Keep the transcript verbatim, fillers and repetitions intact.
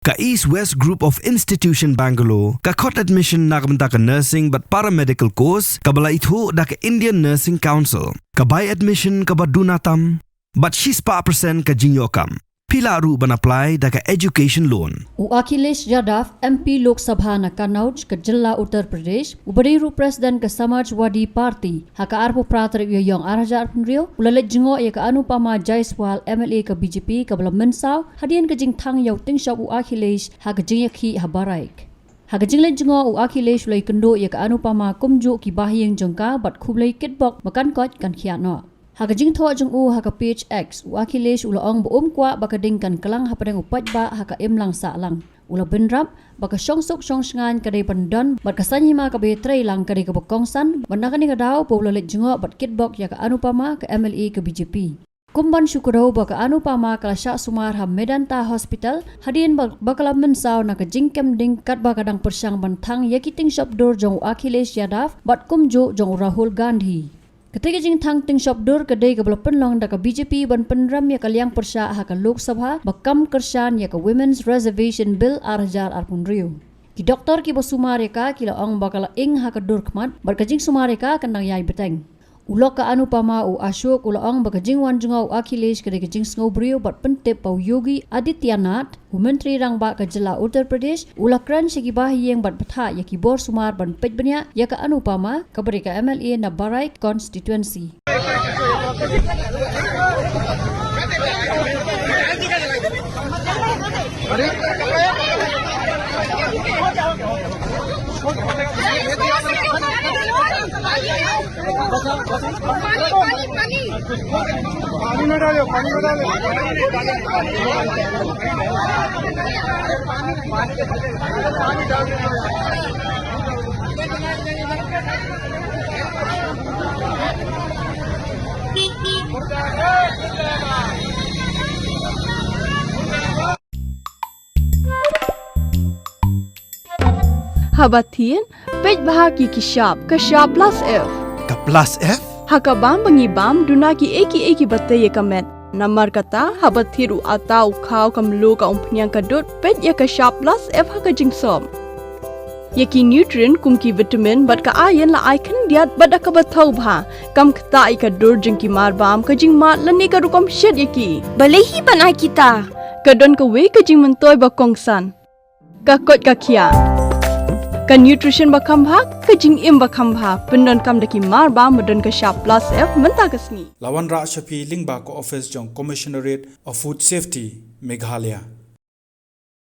Ka East West Group of Institution Bangalore ka khot admission na ka bynta ka nursing bad paramedical course kaba la ithuh da ka Indian Nursing Council. Ka bai admission kaba duna tam bad shispah percent ka jingïoh kam. Phi lah ruh ban apply da ka education loan. U Akhilesh Yadav, M P Lok Sabha na Kannauj ka jylla Uttar Pradesh, uba dei ruh president ka Samajwadi Party, ha ka arphew phra tarik u Ïaïong ar hajar arphew hynriew, u la leit jngoh ïa ka Anupama Jaiswal, M L A ka B J P, kaba la mynsaw hadien ka jingthang ïa u tyngshop u Akhilesh ha ka jingïakhih ha Baraik. Ha ka jingleit jngoh u Akhilesh u la ïakynduh ïa ka Anupama kumjuh ki bahaïing jong ka bad khublei kitbok ba kan koit kan khiah noh. Ha ka jingthoh jong u ha ka page X, u Akhilesh u la ong ba um kwah ba ka ding kan kylang hapdeng u paidbah ha ka imlang sahlang. U la bynrap ba ka shongsuk shongshngaiñ ka dei ban don bad ka saiñ hima kaba ïatreilang ka dei kaba kongsan, bad na kane ka daw ba u la leit jngoh bad kitbok ïa ka Anupama ka M L A ka B J P. Kum ban shu kdew ba ka Anupama ka la shah sumar ha Medanta Hospital hadien ba, ba ka la mynsaw na ka jingkem ding katba ka dang pyrshang ban thang ïa ki tyngshop dur jong u Akhilesh Yadav bad kumjuh jong u Rahul Gandhi. Katei ka jingthang tyngshop dur ka dei kaba la pynlong da ka B J P ban pynrem ïa ka liang pyrshah ha ka Lok Sabha ba kam kyrshan ïa ka Women's Reservation Bill ar hajar arphew hynriew. Ki doktor kiba sumar ïa ka ki la ong ba ka la ing ha ka dur khmat bad ka jingsumar ïa ka kan dang ïai bteng. U lok ka Anupama u Ashok u la ong ba ka jingwan jngoh u Akhilesh ka dei ka jingsngewbriew bad pyntip ba u Yogi Adityanath, u Myntri Rangbah ka jylla Uttar Pradesh, u la kren sha ki bahaïing bad bthah ïa ki bor sumar ban peit bniah ïa ka Anupama kaba dei ka M L A na Barai constituency. पानी, पानी, पानी। पानी में डालो, पानी में डालो। Haba thied, peit bha ïa ki shap, ka shap plus F. Ka plus F? Ha ka bam ba ngi bam, duna kiei kiei kiba tei ïa ka met. Namar kata, haba thied u atta, u khaw, ka mluh, ka umphniang, ka dud, peit ïa ka shap plus F ha ka jingsop. Ïa ki nutrient kum ki vitamin bad ka iron la ai khyndiat bad da kaba thaw bha. Kam ktah ïa ka dur jong ki marbam, ka jingmad lane ka rukom shet ïa ki. Balei hi ban ai kita? Ka don kawei ka jingmyntoi ba kongsan. Ka koit ka khiah. Ka nutrition ba kham bha, ka jingim ba kham bha. Pyndonkam da ki marbam ba don ka shap plus F mynta ka sngi. La wanrah sha phi lyngba ka office jong Commissionerate of Food Safety, Meghalaya.